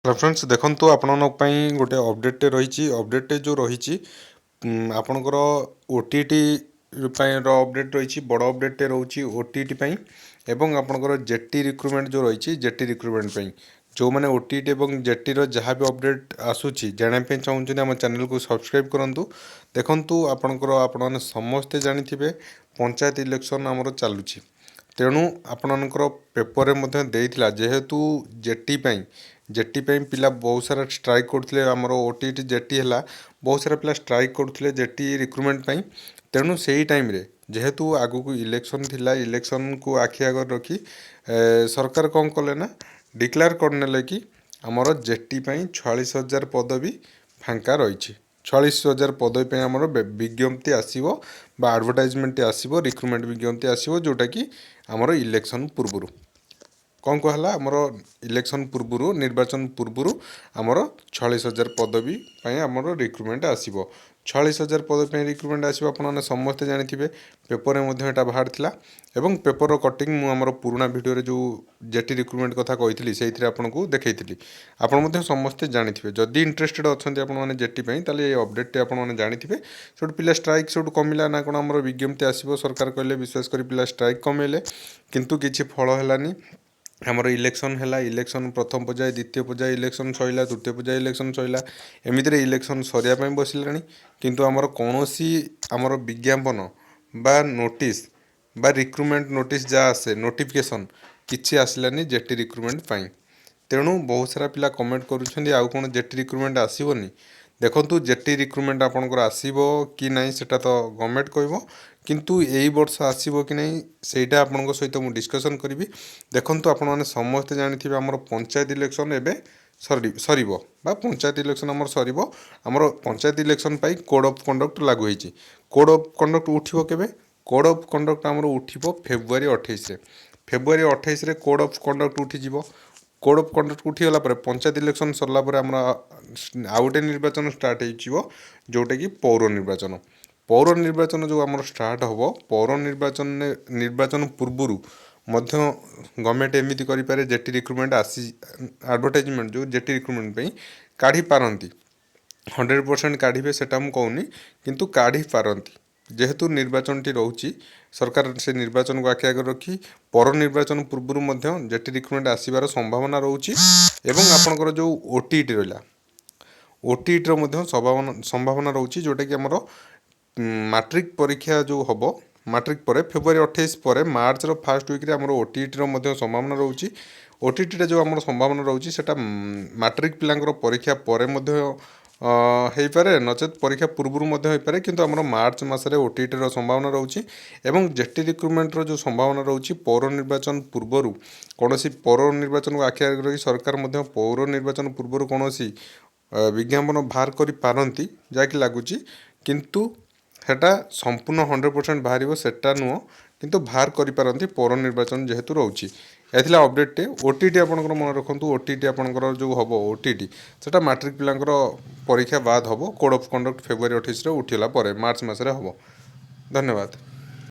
Friends, ଦେଖନ୍ତୁ, ଆପଣଙ୍କ ପାଇଁ ଗୋଟେ ଅପଡ଼େଟ୍ଟେ ରହିଛି। ଅପଡ଼େଟ୍ଟେ ଯେଉଁ ରହିଛି, ଆପଣଙ୍କର ଓଟିଇଟି ପାଇଁର ଅପଡ଼େଟ୍ ରହିଛି। ବଡ଼ ଅପଡ଼େଟ୍ଟେ ରହୁଛି ଓଟିଇଟି ପାଇଁ ଏବଂ ଆପଣଙ୍କର ଜେଟି ରିକ୍ରୁଟମେଣ୍ଟ ଯେଉଁ ରହିଛି, ଜେଟି ରିକ୍ରୁଟମେଣ୍ଟ ପାଇଁ। ଯେଉଁମାନେ ଓଟିଇଟି ଏବଂ ଜେଟିର ଯାହା ବି ଅପଡ଼େଟ୍ ଆସୁଛି ଜାଣିବା ପାଇଁ ଚାହୁଁଛନ୍ତି, ଆମ ଚ୍ୟାନେଲକୁ ସବସ୍କ୍ରାଇବ୍ କରନ୍ତୁ। ଦେଖନ୍ତୁ, ଆପଣଙ୍କର ଆପଣମାନେ ସମସ୍ତେ ଜାଣିଥିବେ, ପଞ୍ଚାୟତ ଇଲେକ୍ସନ୍ ଆମର ଚାଲୁଛି। ତେଣୁ ଆପଣମାନଙ୍କର ପେପରରେ ମଧ୍ୟ ଦେଇଥିଲା। ଯେହେତୁ ଜେଟି ପାଇଁ ପିଲା ବହୁତ ସାରା ଷ୍ଟ୍ରାଇକ୍ କରୁଥିଲେ, ଆମର ଓଟିଇଟି, ଜେଟି ହେଲା, ବହୁତ ସାରା ପିଲା ଷ୍ଟ୍ରାଇକ୍ କରୁଥିଲେ ଜେଟି ରିକ୍ରୁଟମେଣ୍ଟ ପାଇଁ। ତେଣୁ ସେଇ ଟାଇମ୍ରେ ଯେହେତୁ ଆଗକୁ ଇଲେକ୍ସନ୍ ଥିଲା, ଇଲେକ୍ସନ୍କୁ ଆଖି ଆଗରେ ରଖି ସରକାର କ'ଣ କଲେ ନା ଡିକ୍ଲେୟାର କରିନେଲେ କି ଆମର ଜେଟି ପାଇଁ 46,000 ପଦବୀ ଫାଙ୍କା ରହିଛି। 46,000 ପଦବୀ ପାଇଁ ଆମର ବିଜ୍ଞପ୍ତି ଆସିବ ବା ଆଡ଼ଭର୍ଟାଇଜମେଣ୍ଟ ଆସିବ, ରିକ୍ରୁଟମେଣ୍ଟ ବିଜ୍ଞପ୍ତି ଆସିବ, ଯେଉଁଟାକି ଆମର ଇଲେକ୍ସନ୍ ପୂର୍ବରୁ। କ'ଣ କୁହାହେଲା? ଆମର ଇଲେକ୍ସନ୍ ପୂର୍ବରୁ, ନିର୍ବାଚନ ପୂର୍ବରୁ ଆମର 46,000 ପଦବୀ ପାଇଁ ଆମର ରିକ୍ରୁଟମେଣ୍ଟ ଆସିବ। 46,000 ପଦବୀ ପାଇଁ ରିକ୍ରୁଟମେଣ୍ଟ ଆସିବ, ଆପଣମାନେ ସମସ୍ତେ ଜାଣିଥିବେ। ପେପରରେ ମଧ୍ୟ ଏଇଟା ବାହାରିଥିଲା ଏବଂ ପେପରର କଟିଂ ମୁଁ ଆମର ପୁରୁଣା ଭିଡ଼ିଓରେ ଯେଉଁ ଜେଟି ରିକ୍ରୁଟମେଣ୍ଟ କଥା କହିଥିଲି, ସେଇଥିରେ ଆପଣଙ୍କୁ ଦେଖେଇଥିଲି। ଆପଣ ମଧ୍ୟ ସମସ୍ତେ ଜାଣିଥିବେ। ଯଦି ଇଣ୍ଟରେଷ୍ଟେଡ଼ ଅଛନ୍ତି ଆପଣମାନେ ଜେଟି ପାଇଁ, ତାହେଲେ ଏଇ ଅପଡ଼େଟ୍ଟି ଆପଣମାନେ ଜାଣିଥିବେ। ସେଇଠୁ ପିଲା ଷ୍ଟ୍ରାଇକ୍ ସେଇଠୁ କମିଲା ନା କ'ଣ, ଆମର ବିଜ୍ଞପ୍ତି ଆସିବ ସରକାର କହିଲେ, ବିଶ୍ୱାସ କରି ପିଲା ଷ୍ଟ୍ରାଇକ୍ କମେଇଲେ। କିନ୍ତୁ କିଛି ଫଳ ହେଲାନି। ଆମର ଇଲେକ୍ସନ୍ ହେଲା। ଇଲେକ୍ସନ୍ ପ୍ରଥମ ପର୍ଯ୍ୟାୟ, ଦ୍ୱିତୀୟ ପର୍ଯ୍ୟାୟ ଇଲେକ୍ସନ୍ ସରିଲା, ତୃତୀୟ ପର୍ଯ୍ୟାୟ ଇଲେକ୍ସନ୍ ସରିଲା। ଏମିତିରେ ଇଲେକ୍ସନ୍ ସରିବା ପାଇଁ ବସିଲାଣି, କିନ୍ତୁ ଆମର କୌଣସି ଆମର ବିଜ୍ଞାପନ ବା ନୋଟିସ୍ ବା ରିକ୍ରୁଟମେଣ୍ଟ ନୋଟିସ୍ ଯାହା ଆସେ, ନୋଟିଫିକେସନ୍ କିଛି ଆସିଲାନି ଜେଟି ରିକ୍ରୁଟମେଣ୍ଟ ପାଇଁ। ତେଣୁ ବହୁତ ସାରା ପିଲା କମେଣ୍ଟ କରୁଛନ୍ତି, ଆଉ କ'ଣ ଜେଟି ରିକ୍ରୁଟମେଣ୍ଟ ଆସିବନି? ଦେଖନ୍ତୁ, ଜେଟି ରିକ୍ରୁଟମେଣ୍ଟ ଆପଣଙ୍କର ଆସିବ କି ନାହିଁ, ସେଟା ତ ଗଭର୍ଣ୍ଣମେଣ୍ଟ କହିବ। କିନ୍ତୁ ଏଇ ବର୍ଷ ଆସିବ କି ନାହିଁ, ସେଇଟା ଆପଣଙ୍କ ସହିତ ମୁଁ ଡିସ୍କସନ୍ କରିବି। ଦେଖନ୍ତୁ, ଆପଣମାନେ ସମସ୍ତେ ଜାଣିଥିବେ, ଆମର ପଞ୍ଚାୟତ ଇଲେକ୍ସନ୍ ଏବେ ସରିବ ବା ପଞ୍ଚାୟତ ଇଲେକ୍ସନ୍ ଆମର ସରିବ। ଆମର ପଞ୍ଚାୟତ ଇଲେକ୍ସନ୍ ପାଇଁ କୋଡ଼୍ ଅଫ୍ କଣ୍ଡକ୍ଟ ଲାଗୁ ହେଇଛି। କୋଡ଼୍ ଅଫ୍ କଣ୍ଡକ୍ଟ ଉଠିବ କେବେ? କୋଡ଼୍ ଅଫ୍ କଣ୍ଡକ୍ଟ ଆମର ଉଠିବ ଫେବୃଆରୀ 28ରେ। ଫେବୃଆରୀ 28ରେ କୋଡ଼୍ ଅଫ୍ କଣ୍ଡକ୍ଟ ଉଠିଯିବ। କୋଡ଼୍ ଅଫ୍ କଣ୍ଡକ୍ଟ ଉଠିଗଲା ପରେ, ପଞ୍ଚାୟତ ଇଲେକ୍ସନ୍ ସରିଲା ପରେ ଆମର ଆଉ ଗୋଟେ ନିର୍ବାଚନ ଷ୍ଟାର୍ଟ ହେଇଯିବ, ଯେଉଁଟାକି ପୌର ନିର୍ବାଚନ। ପୌର ନିର୍ବାଚନ ଯେଉଁ ଆମର ଷ୍ଟାର୍ଟ ହେବ, ପୌର ନିର୍ବାଚନରେ, ନିର୍ବାଚନ ପୂର୍ବରୁ ମଧ୍ୟ ଗଭର୍ଣ୍ଣମେଣ୍ଟ ଏମିତି କରିପାରେ, ଜେଟି ରିକ୍ରୁଟମେଣ୍ଟ ଆସି ଆଡ଼ଭର୍ଟାଇଜମେଣ୍ଟ ଯେଉଁ ଜେଟି ରିକ୍ରୁଟମେଣ୍ଟ ପାଇଁ କାଢ଼ିପାରନ୍ତି। 100% କାଢ଼ିବେ ସେଟା ମୁଁ କହୁନି, କିନ୍ତୁ କାଢ଼ିପାରନ୍ତି। ଯେହେତୁ ନିର୍ବାଚନଟି ରହୁଛି, ସରକାର ସେ ନିର୍ବାଚନକୁ ଆଖି ଆଗରେ ରଖି ପର ନିର୍ବାଚନ ପୂର୍ବରୁ ମଧ୍ୟ ଜେଟି ରିକ୍ରୁଟମେଣ୍ଟ ଆସିବାର ସମ୍ଭାବନା ରହୁଛି। ଏବଂ ଆପଣଙ୍କର ଯେଉଁ ଓଟିଇଟି ରହିଲା, ଓଟିଇଟିର ମଧ୍ୟ ସମ୍ଭାବନା ରହୁଛି, ଯେଉଁଟାକି ଆମର ମାଟ୍ରିକ ପରୀକ୍ଷା ଯେଉଁ ହେବ, ମାଟ୍ରିକ ପରେ ଫେବୃଆରୀ 28 ପରେ ମାର୍ଚ୍ଚର ଫାର୍ଷ୍ଟ ୱିକ୍ରେ ଆମର ଓଟିଇଟିର ମଧ୍ୟ ସମ୍ଭାବନା ରହୁଛି। ଓଟିଇଟିରେ ଯେଉଁ ଆମର ସମ୍ଭାବନା ରହୁଛି, ସେଇଟା ମାଟ୍ରିକ ପିଲାଙ୍କର ପରୀକ୍ଷା ପରେ ମଧ୍ୟ ହେଇପାରେ, ନଚେତ୍ ପରୀକ୍ଷା ପୂର୍ବରୁ ମଧ୍ୟ ହେଇପାରେ। କିନ୍ତୁ ଆମର ମାର୍ଚ୍ଚ ମାସରେ ଓଟିଇଟିର ସମ୍ଭାବନା ରହୁଛି। ଏବଂ ଜେଟି ରିକ୍ରୁଟମେଣ୍ଟର ଯେଉଁ ସମ୍ଭାବନା ରହୁଛି, ପୌର ନିର୍ବାଚନ ପୂର୍ବରୁ କୌଣସି ପୌର ନିର୍ବାଚନକୁ ଆଖି ଆଗରେ ରଖି ସରକାର ମଧ୍ୟ ପୌର ନିର୍ବାଚନ ପୂର୍ବରୁ କୌଣସି ବିଜ୍ଞାପନ ବାହାର କରିପାରନ୍ତି, ଯାହାକି ଲାଗୁଛି। କିନ୍ତୁ ସେଟା ସମ୍ପୂର୍ଣ୍ଣ 100% ବାହାରିବ ସେଟା ନୁହଁ, କିନ୍ତୁ ବାହାର କରିପାରନ୍ତି, ପୌର ନିର୍ବାଚନ ଯେହେତୁ ରହୁଛି। ଏହା ଥିଲା ଅପଡ଼େଟ୍ଟେ। ଓଟିଇଟି ଆପଣଙ୍କର ମନେ ରଖନ୍ତୁ, ଓଟିଇଟି ଆପଣଙ୍କର ଯେଉଁ ହେବ, ଓଟିଇଟି ସେଟା ମାଟ୍ରିକ ପିଲାଙ୍କର ପରୀକ୍ଷା ବାଦ ହେବ। କୋଡ଼୍ ଅଫ୍ କଣ୍ଡକ୍ଟ ଫେବୃଆରୀ 28ରେ ଉଠିଗଲା ପରେ ମାର୍ଚ୍ଚ ମାସରେ ହେବ। ଧନ୍ୟବାଦ।